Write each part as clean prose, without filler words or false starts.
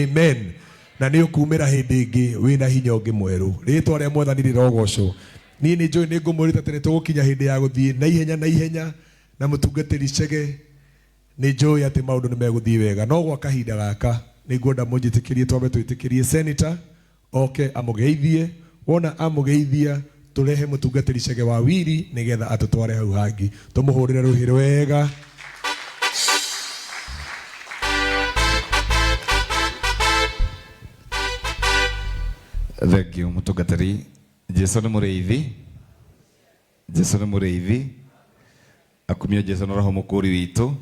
Amen. Na nĩ ũkumĩra hĩndĩ ĩngĩ wĩna hinya ũngĩ mwerũ. Rĩtwa rĩa Mwathani rĩrogocwo. Niĩ nĩ njũĩ nĩ ngũmwĩrĩte atĩ nĩ tũgũkinya hĩndĩ ya gũthiĩ na ihenya na ihenya na mũtungatĩri Chege. Nĩ njũĩ atĩ maũndũ nĩ megũthiĩ wega. No gwa kahinda gaka nĩ ngwenda mũnjĩtĩkĩrie twambe twĩtĩkĩrie Senator oke amũgeithie. Wona amũgeithia tũrehe mũtungatĩri Chege wa Wili nĩgetha atũtware hau hangĩ. Tũmũhũrĩre rũhĩ rwega. Thank you mũtungatĩri. Jesu nĩ mũrĩithi. Jesu nĩ mũrĩithi. Akumio Jesu na roho mũkũri witũ.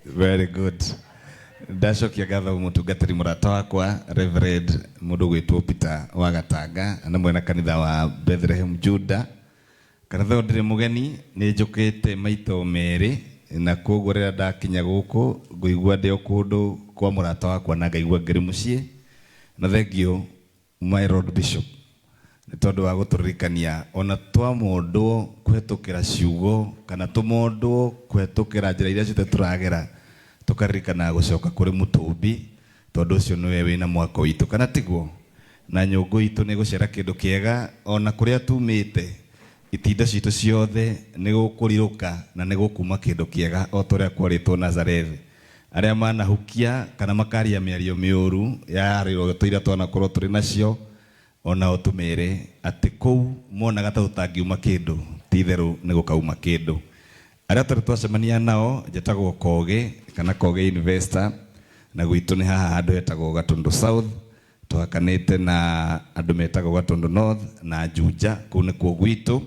Very good. Ndacokia ngatho mũtungatĩri mũrata wakwa Reverend mũndũ gwĩtwo Peter wa Gatanga na mwena kanitha wa Bethlehem Judah. Kanitha ũyũ ndirĩ mũgeni, nĩ njũkĩte maita o merĩ na koguo rĩrĩa ndakinya gũkũ ngũigua ndĩ o kũndũ kwa mũrata wakwa na ngaigua ngĩrĩ mũciĩ. Na thengiũ My Lord Bishop nĩ tondũ wa gũtũririkania ona twamondwo kũhetũkĩra ciugo kana tũmondwo kũhetũkĩra njĩra iria ciothe tũragera tũkaririkanaga gũcoka kũrĩ mũtũmbi tondũ ũcio nĩwe wĩna mwako witũ kana tiguo? Na nyũngũ itũ nĩ ĩgũciara kĩndũ kĩega ona kũrĩa tumĩte itindo citũ ciothe nĩ gũkũrirũka na nĩ gũkuma kĩndũ kĩega o ta ũrĩa kwarĩtwo Nazarethi. Arĩa manahukia kana makaria mĩario mĩũru ya iroto iria twanakorwo tũrĩ nacio, o nao tũmere atĩ kũu monaga ta gũtangiuma kĩndũ, ti itherũ nĩ gũkauma kĩndũ. Arĩa tũrĩ twacemania nao, njĩtagwo Kogĩ kana Kogĩ Investor, na gwitũ nĩ haha handũ hetagwo Gatundu South, tũhakanĩte na andũ metagwo Gatundu North na Juja, kũu nĩkuo gwitũ.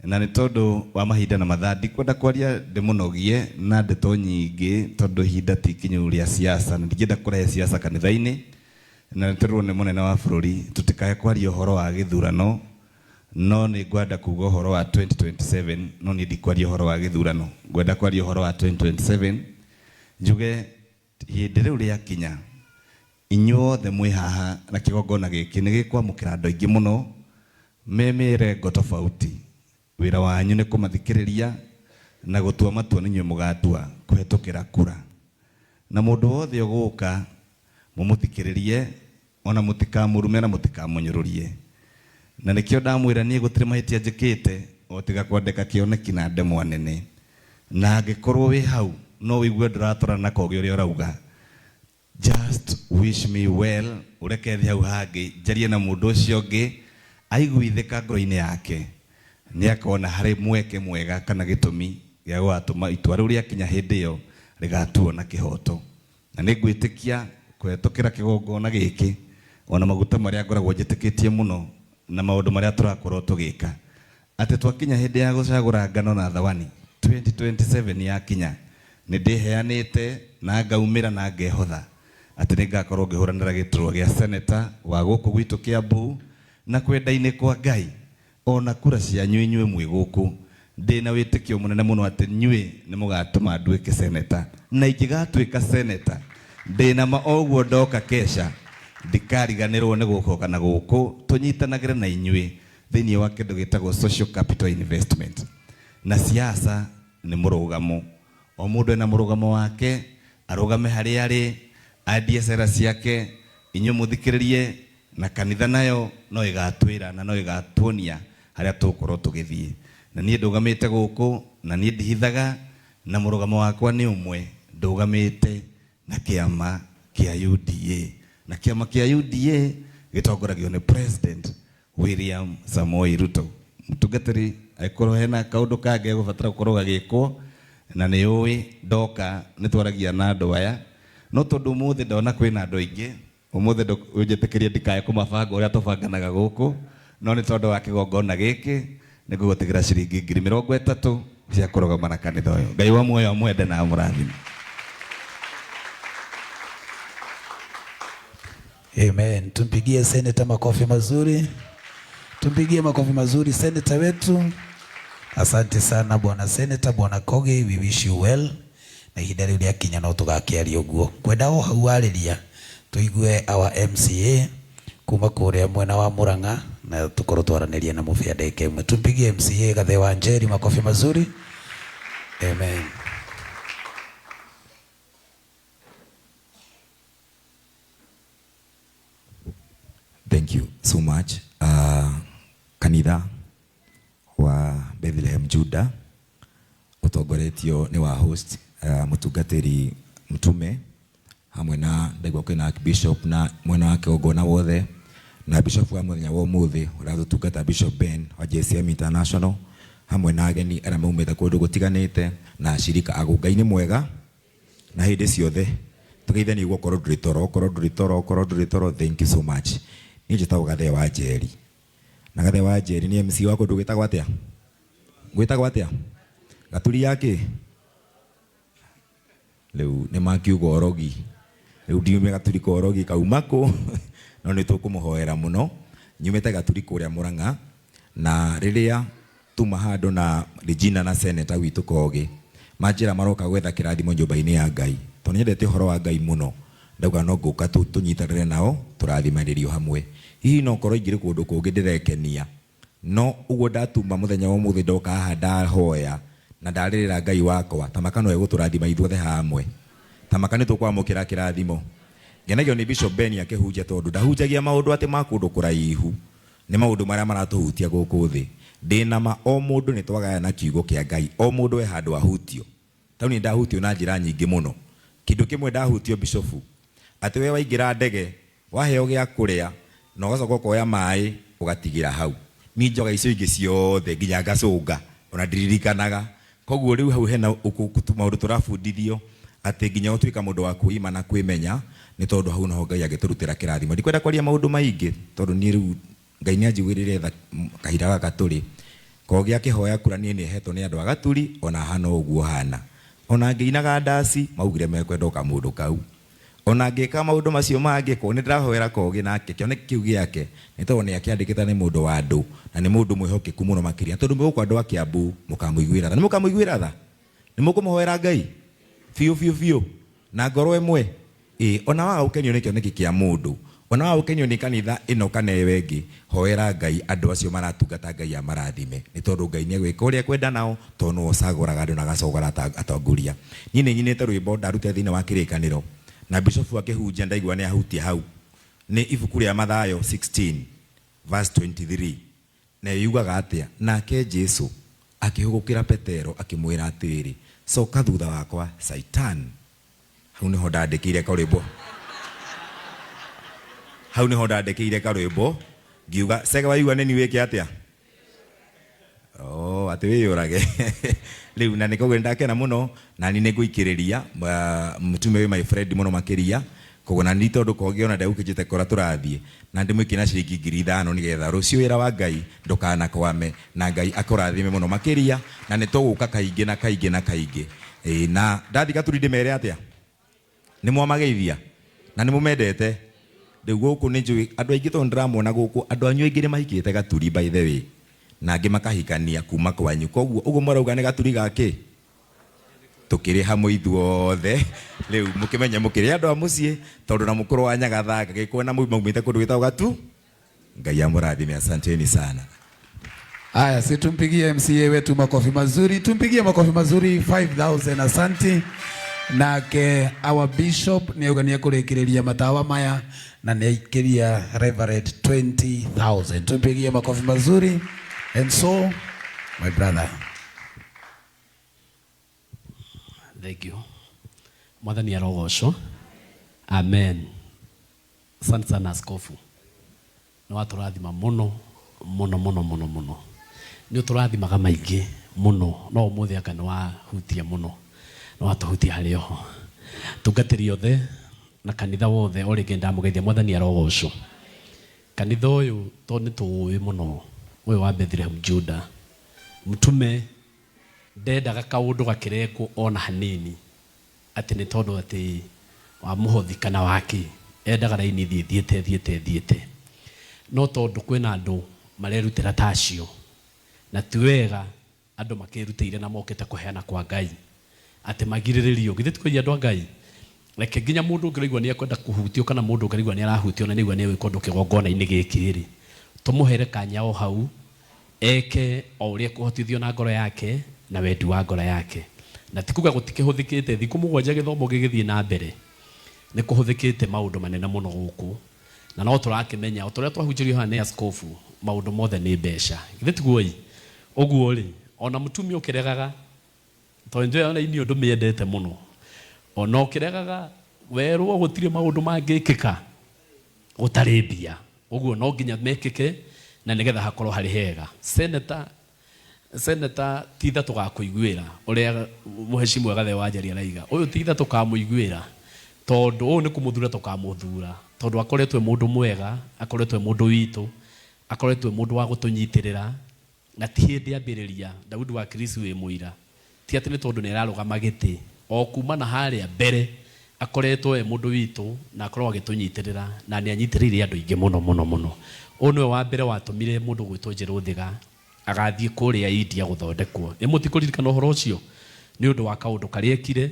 Na nĩ tondũ wa mahinda na mathaa, ndikwenda kwaria ndĩmũnogie na ndeto nyingĩ tondũ ihinda ti ikinyu rĩa siasa na ndingĩenda kũrehe siasa kanitha-inĩ. Na nĩ twerirwo nĩ mũnene wa bũrũri tũtikae kwaria ũhoro wa gĩthurano, no nĩ ngwenda kuga ũhoro wa 2027, no niĩ ndikwaria ũhoro wa gĩthurano. Ngwenda kwaria ũhoro wa 2027, njuge Ihinda rĩu rĩakinya, inyuothe mwĩ haha na kĩgongona gĩkĩ nĩ gĩkwamũkĩra andũ aingĩ mũno me mĩrengo tofauti. Wĩra wanyu nĩ kũmathikĩrĩria na gũtua matua nĩ inyuĩ mũgatua kũhetũkĩra kura. Na mũndũ wothe ũgũka mũmũthikĩrĩrie O na mũtikamũrume na mũtikamũnyũrũrie. Na nĩkĩo ndamwĩra niĩ gũtirĩ mahĩtia njĩkĩte o tiga kwandĩka kĩoneki na ndemwa nene. Na angĩkorwo wĩ hau no ũigue ndũratwarana na Kogi ũrĩa ũrauga, just wish me well, ũreke thiĩ hau hangĩ njarie na mũndũ ũcio ũngĩ, aiguithĩka ngoro-inĩ yake nĩakona harĩ mweke mwega kana gĩtũmi gĩa gũgatũma itua rĩu rĩakinya hĩndĩ ĩyo rĩgatuo na kĩhoto. Na nĩ ngwĩtĩkia kũhetũkĩra kĩgongona gĩkĩ, o na maguta marĩa ngoragwo njĩtĩkĩtie mũno na maũndũ marĩa tũrakorwo tũgĩka, atĩ twakinya hĩndĩ ya gũcagũra ngano na thawani, 2027 yakinya, nĩ ndĩheanĩte na ngaumĩra na ngehotha atĩ nĩ ngakorwo ngĩhũranĩra gĩturwa gĩa Senator wa gũkũ gwitũ Kĩambu, na kwenda-inĩ kwa Ngai, O na kura cianyu inyuĩ mwĩ gũkũ, ndĩ na wĩtĩkio mũnene mũno atĩ nyuĩ nĩ mũgatũma nduĩke seneta. Na ingĩgatuĩka seneta, ndĩ na ma o ũguo ndoka Kesha, ndikariganĩrwo nĩ gũcoka na gũkũ tũnyitanagĩre na inyuĩ thĩinĩ wa kĩndũ gĩtagwo social capital investment. Na siasa nĩ mũrũgamo. O mũndũ ena mũrũgamo wake, arũgame harĩa arĩ, endie cera ciake, inyuĩ mũthikĩrĩrie, Na kanitha nayo no ĩgatwĩra na no ĩgatuonia harĩa tũgũkorwo tũgĩthiĩ. Na niĩ ndũgamĩte gũkũ, na niĩ ndihithaga, na mũrũgamo wakwa nĩ ũmwe, ndũgamĩte na kĩama kĩa UDA. Na kĩama kĩa UDA gĩtongoragio nĩ President William Samoei Ruto. Mũtungatĩri, angĩkorwo hena kaũndũ kangĩ gegũbatara gũkorwo gagĩkwo, na nĩ ũĩ ndoka nĩ twaragia na andũ aya, no tondũ ũmũthĩ ndona kwĩna andũ aingĩ, Ũmũthĩ ndũnjĩtĩkĩrie ndikae kũmabanga ũrĩa tũbanganaga gũkũ, no nĩ tondũ wa kĩgongona gĩkĩ, nĩ ngũgũtigĩra ciringi 30,000 cia kũrũgama na kanitha ũyũ. Ngai wa muoyo amwende na amũrathime. Amen. Tumpigie seneta makofi mazuri. Tumpigie makofi mazuri seneta wetu. Asante sana bwana seneta, bwana Kogi, we wish you well. Na ihinda rĩu rĩakinya no tũgakĩaria ũguo. Ngwenda o hau warĩria tũigue our MCA kuma kũrĩa mwena wa Murang'a na tũkorwo twaranĩria na mũbĩa ndagĩka ĩmwe. Tumpigie MCA Gathe wa Njeri makofi mazuri. Amen. Thank you so much. Kanitha wa Bethlehem Judah utongoretio ni wa host mutungatiri Mtume hamwe na ndaigua kwina Archbishop na mwena wake ogona wothe na bishop wa muthenya wa umuthi uratutungata Bishop Ben wa JCM International hamwe na ageni aria maumite kundu gutiganite na ashirika agu. Ngai ni mwega na hindi ciothe tugeithanie guo korwo nduri toro, korwo nduri toro, korwo nduri toro. Thank you so much. Ni njitagwo Gathee wa Njeri na Gathee wa Njeri ni MC wa kundu gwitagwo atia? Gwitagwo atia? Gaturi yake riu ni makiuga orogi riu ndiume gaturi ka orogi kauma ku no ni tukumuhoera muno. Nyumite gaturi kuria Murang'a na riria tuma handu na Regina na senator witu Kogi manjira maroka gwetha kirathimo nyumba-ini ya Ngai tondu nyendete uhoro wa Ngai muno ndauga no nguka tunyitanire nao turathimanĩrio hamwe. Hihi no korwo ingĩrĩ kũndũ kũngĩ ndĩrekenia no ũguo ndatuma mũthenya wa ũmũthĩ ndoka haha ndahoya na ndarĩrĩra Ngai wakwa tamaka no egũtũrathima ithuothe hamwe, tamaka nĩ tũkwamũkĩra kĩrathimo. Ngenagio nĩ Bishop Ben akĩhunjia tondu ndahunjagia maũndũ atĩ ma kũndũ kũraihu, nĩ maũndũ marĩa maratũhutia gũkũ thĩ. Ndĩna ma o mũndũ nĩ twagayana kiugo kĩa Ngai, o mũndũ e handũ ahutio. Tau nĩ ndahutio na njĩra nyingĩ mũno. Kĩndũ kĩmwe ndahutio Bishop, atĩ we waingĩra ndege waheo gĩa kũrĩa na ũgacoka ũkoya maĩ ũgatigĩra hau. Niĩ njoga icio ingĩ ciothe nginya ngacũnga ona ndiririkanaga. Koguo rĩu hau hena maũndũ tũrabundithio atĩ nginya ũtuĩka mũndũ wa kwĩima na kwĩmenya nĩ tondũ hau noho Ngai angĩtũrutĩra kĩrathimo. Ndikwenda kwaria maũndũ maingĩ tondũ niĩ rĩu Ngai nĩ anjiguĩrĩire tha kahinda gaka tũrĩ. Kogi akĩhoya kura niĩ nĩ hetwo nĩ andũ a Gaturi ona hana ũguo hana. Ona ngĩinaga ndaci maugire mekwenda o kamũndũ kau. Ona ngĩka maũndũ macio mangĩ ko nĩ ndĩrahoera Kogi nake kĩoneki kĩu gĩake nĩ tondũ nĩ akĩandĩkĩte nĩ mũndũ wa andũ na nĩ mũndũ mwĩhokeku mũno makĩria tondũ mũgũkũ andũ a Kiambu mũkamũiguĩra tha. Nĩ mũkamũiguĩra tha? Nĩ mũkũmũhoera Ngai biũ biũ biũ na ngoro ĩmwe? Ĩ ona waga gũkenio nĩ kĩoneki kĩa mũndũ, ona waga gũkenio nĩ kanitha ĩno kana ĩyo ĩngĩ, hoera Ngai andũ acio maratungata Ngai amarathime nĩ tondũ Ngai nĩ egwĩka ũrĩa ekwenda nao tondũ nĩwe ũcagũraga andũ na agacagũra atongoria. Niĩ nĩ nyinĩte rwĩmbo ndarutire thĩinĩ wa kĩrĩkanĩro na Bishop akĩhunjia ndaigua nĩ ahutia hau. Nĩ ibuku rĩa Mathayo 16 verse 23 na yugaga atĩa? Nake Jesu akĩhũgũkĩra Petero akĩmwĩra atĩrĩrĩ, coka thutha wakwa Saitan. Hau nĩho ndandĩkĩire karwĩmbo, hau nĩho ndandĩkĩire karwĩmbo ngiuga cege waigua nĩ wĩke atĩa? Oh, atĩ wĩyũrage. Rĩu na nĩ koguo nĩndakena mũno na niĩ nĩngũikĩrĩria mũtume wĩ my friend mũno makĩria koguo na niĩ tondũ Kogi ona ndegũkĩnjĩte kũrĩa tũrathiĩ na ndĩmũikie na ciringi 5,000 nĩgetha rũciũ wĩra wa Ngai ndũkanakwame na Ngai akũrathime mũno makĩria na nĩ tũgũka kaingĩ na kaingĩ na kaingĩ. Na ndathiĩ Gaturi ndĩmere atĩa? Nĩ mwamageithia na nĩ mũmendete? Rĩu gũkũ nĩ njũĩ andũ aingĩ tondũ ndĩramona gũkũ andũ anyu aingĩ nĩ mahikĩte Gaturi by the way na angĩ makahikania kuma kwanyu, koguo ũguo mũrauga nĩ Gaturi gakĩ tũkĩrĩ hamwe ithuothe. Rĩu mũkĩmenye mũkĩrĩ andũ a mũciĩ tondũ na mũkũrũ wa Nyagathanga gĩkuona maumĩte kũndũ gwĩtagwo Gatu. Ngai amũrathime, asanteni sana. Aya, si tumpigie MCA wetu makofi mazuri, tumpigie makofi mazuri 5000 asanti. Nake our bishop nĩ auga nĩ ekũrĩkĩrĩria matawa maya na nĩ aikĩria Reverend 20,000. Tumpigie makofi mazuri. And so my brother. Thank you. Mwathani arogocwo. Amen. Asante sana askofu. Nĩ watũrathima mũno mũno mũno mũno mũno. Nĩ ũtũrathimaga maingĩ mũno no ũmũthĩ anga nĩ wahutia mũno. Nĩ watũhutia harĩ oho. Tungatĩri othe na kanitha wothe o rĩngĩ ndamũgeithia Mwathani arogocwo. Kanitha ũyũ tondũ nĩ tũũĩ mũno ũyũ wa Bethlehem Judah. Mtume ndendaga kaũndũ gakĩrekwo ona hanini atĩ nĩ tondũ atĩ wa mũhothi kana wa kĩ, endaga raini thiĩ thiĩte thiĩte thiĩte. No tondũ kwĩna andũ marerutĩra ta acio na ti wega andũ makĩrutĩire na mokĩte kũheana kwa Ngai atĩ magirĩrĩrio. Githĩ ti kũiya andũ a Ngai? Reke nginya mũndũ ũngĩraigua nĩ ekwenda kũhutio kana mũndũ ũngĩraigua nĩ arahutio na nĩaigua nĩ egwĩka ũndũ kĩgongona-inĩ gĩkĩ rĩ, tũmũhere kanya o hau eke o ũrĩa ekũhotithio na ngoro yake na wendi wa ngoro yake. Na ti kuga gũtikĩhũthĩkĩte thikũ mũgwanja gĩthomo gĩgĩthiĩ na mbere, nĩ kũhũthĩkĩte maũndũ manene mũno gũkũ Na no tũrakĩmenya o ta ũrĩa twahunjĩrio haha nĩ askofu, maũndũ mothe nĩ mbeca. Githĩ tiguo ĩ? Ũguo rĩ, ona mũtumia ũkĩregaga, tondũ nĩnjũĩ ona inyuĩ ndũmĩendete mũno, ona ũkĩregaga werwo gũtirĩ maũndũ mangĩkĩka gũtarĩ mbia. Ũguo no nginya mekĩke na nĩgetha hakorwo harĩ hega. Senator Senator ti tha tũgakũiguĩra ũrĩa mũheshimiwa Gathee wa Njeri araiga. Ũyũ ti tha tũkamũiguĩra tondũ ũyũ nĩ kũmũthura tũkamũthura tondũ akoretwo e mũndũ mwega, akoretwo e mũndũ witũ, akoretwo e mũndũ wa gũtũnyitĩrĩra na ti hĩndĩ ambĩrĩria. Daudi wa Chris wĩ mũira. Ti atĩ nĩ tondũ nĩ ararũgama gĩtĩ, o kuma na harĩa mbere akoretwo e mũndũ witũ na akoragwo agĩtũnyitĩrĩra na nĩ anyitĩrĩire andũ aingĩ mũno mũno mũno. Ũyũ nĩwe wa mbere watũmire mũndũ ũgwĩtwo Njerũ Thiga agathiĩ kũrĩa India gũthondekwo. Ĩ mũtikũririkana ũhoro ũcio? Nĩ ũndũ wa kaũndũ karĩa ekire,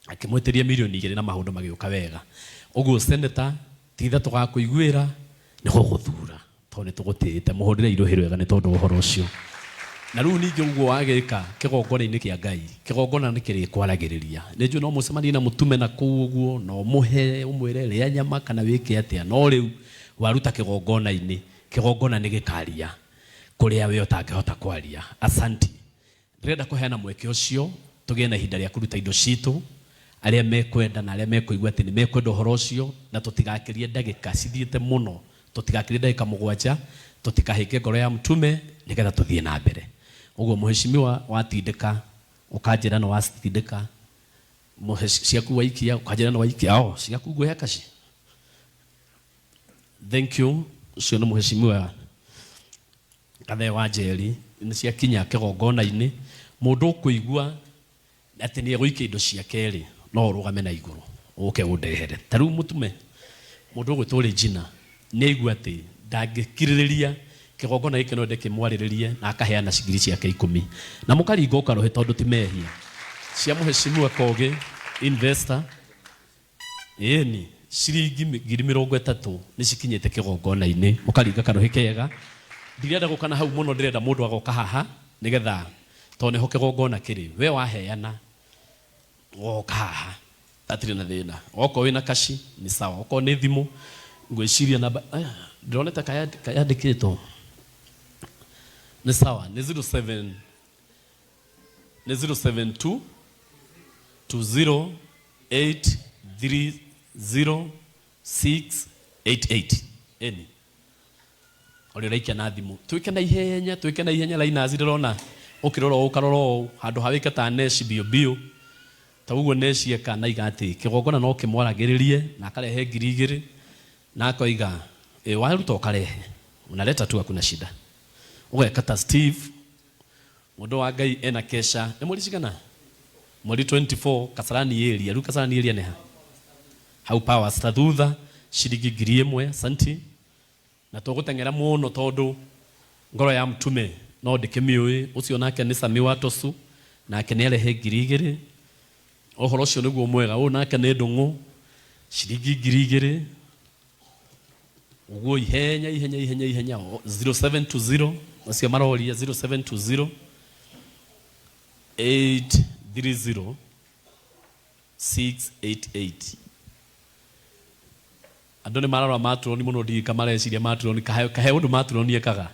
akĩmwĩtĩria mirioni igĩrĩ na maũndũ magĩũka wega. Ũguo Senator, ti tha tũgakũiguĩra, nĩ gũgũthura tondũ nĩ tũgũtĩĩte. Mũhũrĩre irũhĩ rwega nĩ tondũ wa ũhoro ũcio. Na rĩu ningĩ ũguo wagĩka kĩgongona-inĩ kĩa Ngai, kĩgongona nĩ kĩrĩkwaragĩrĩria. Nĩ njũĩ no mũcemanie na mũtume na kũu ũguo, na ũmũhe, ũmwĩre rĩa nyama kana wĩke atĩa, no rĩu waruta kĩgongona-inĩ, kĩgongona nĩ gĩkaria kũrĩa we ũtangĩhota kwaria. Asanti. Ndĩrenda kũheana mweke ũcio tũgĩe na ihinda rĩa kũruta indo citũ, arĩa mekwenda na arĩa mekũigua atĩ nĩ mekwenda ũhoro ũcio, na tũtigakĩrie ndagĩka cithiĩte mũno, tũtigakĩrie ndagĩka mũgwanja, tũtikahĩnge ngoro ya mtume, nĩgetha tũthiĩ na mbere. Ũguo mũheshimiwa watindĩka, ũkanjĩra nĩ wacitindĩka, ciaku waikia, ũkanjĩra nĩ waikia, oh, ciaku ngũhe kaci. Thank you. Ũcio nĩ mũheshimiwa Gathee wa Njeri, nĩ ciakinya kĩgongona-inĩ, mũndũ ũkũigua atĩ nĩ egũikia indo ciake-rĩ, no ũrũgame na igũrũ ũke ũndehere. Ta rĩu mũtume mũndũ ũgwĩtwo Regina nĩ aigua atĩ ndangĩkirĩrĩria kĩgongona gĩkĩ no ende kĩmwarĩrĩrie na akaheana ngiri ciake ikũmi. Na mũkaringa ũkarũhĩ tondũ ti mehia. Cia mũheshimiwa Kogi investor. Ĩĩni, ciringi 30,000 nĩ cikinyĩte kĩgongona-inĩ. Mũkaringa karũhĩ kega. Ndirenda gũka na hau mũno, ndĩrenda mũndũ agoka haha nĩgetha, tondũ nĩho kĩgongona kĩrĩ. We waheana, woka haha, hatirĩ na thĩna. Okorwo wĩna kaci, nĩ sawa. Okorwo nĩ thimũ, ngwĩciria namba, ndĩronete kayandĩkĩtwo. Nĩ sawa, nĩ 07, nĩ 072 20 830688 eni ũrĩa ũraikia na thimũ twĩke na ihenya twĩke na ihenya lainazi ndĩrona ũkĩrora ũũ ũkarora ũũ handũ ha wĩke ta neshi biũ biũ ta ũguo neshi eka na iga atĩ kĩgongona no kĩmwaragĩrĩrie na akarehe 2,000 na akoiga ĩ waruta ũkarehe unaleta tu hakuna shida ũgeka ta Steve Mũndũ wa Ngai ena kesha. Nĩ mweri cigana? Mweri 24 Kasarani area. Rĩu Kasarani area nĩ ha? Hau Power Star thutha ciringi 1,000 asanti. Na tũgũteng'era mũno tondũ ngoro ya mtume no ndĩkĩmĩũĩ. Ũcio nake nĩ Sami wa Tosu nake nĩ arehe 2,000. Ũhoro ũcio nĩguo mwega. Ũyũ nake nĩ Ndũng'ũ ciringi 2,000. Ũguo ihenya ihenya ihenya ihenya 0720 acio maroria 0720 830 688 andũ nĩ mararora matroni mũno ndigika mareciria matroni kahe kahe ũndũ matroni ekaga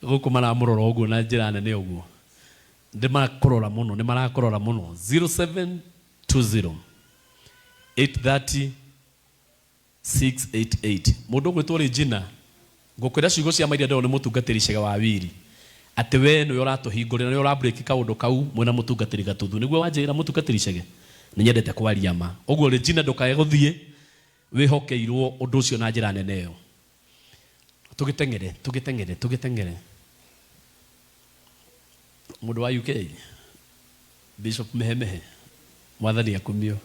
gũkũ maramũrora ũguo na njĩra nene ũguo nĩ marakũrora mũno nĩ marakũrora mũno 0720 830 688 Mũndũ ũgwĩtwo Regina, ngũkwĩra ciugo cia ma iria nderwo nĩ mũtungatĩri Chege wa Wiri, atĩ wee nĩwe ũratũhingũrĩra, nĩwe ũra break kaũndũ kau mwĩna mũtungatĩri Gatuthu. Nĩguo wanjĩra mũtungatĩri Chege? Nĩ nyendete kwaria ma. Ũguo Regina ndũkae gũthiĩ, wĩhokeirwo ũndũ ũcio na njĩra nene ĩyo. Tũgĩteng'ere, tũgĩteng'ere, tũgĩteng'ere. Mũndũ wa UK, Bishop Mehemehe, Mwathani akumio.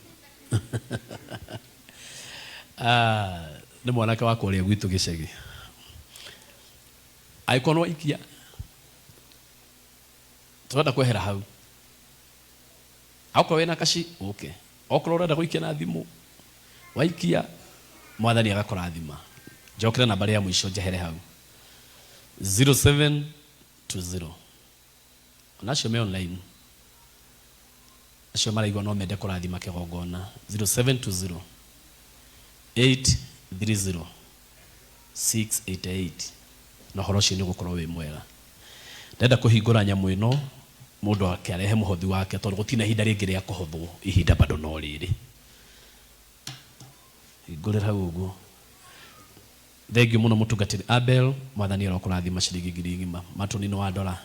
Ah, nĩ mwanake wa kũrĩa gwitũ gĩcagi. Angĩkorwo nĩ waikia, tũrenda kwehera hau. Okorwo wĩna kaci, ũke. Okorwo ũrenda gũikia na thimũ, waikia, Mwathani agakũrathima. Njokere namba ya mũico njehere hau. 0720. Ona acio me online acio maraigua no mende kũrathima kĩgongona 0720 830 688 na ũhoro ũcio nĩ ũgũkorwo wĩ mwega. Ndĩrenda kũhingũra nyamũ ĩno mũndũ akĩarehe mũhothi wake tondũ gũtirĩ na ihinda rĩngĩ rĩa kũhothwo, ihinda bado no rĩrĩ. Hingũrĩra hau ũguo. Thengiũ mũno mũtungatĩri Abel, Mwathani arokũrathima ciringi ngiri ng'ima. Matũni nĩ wandora.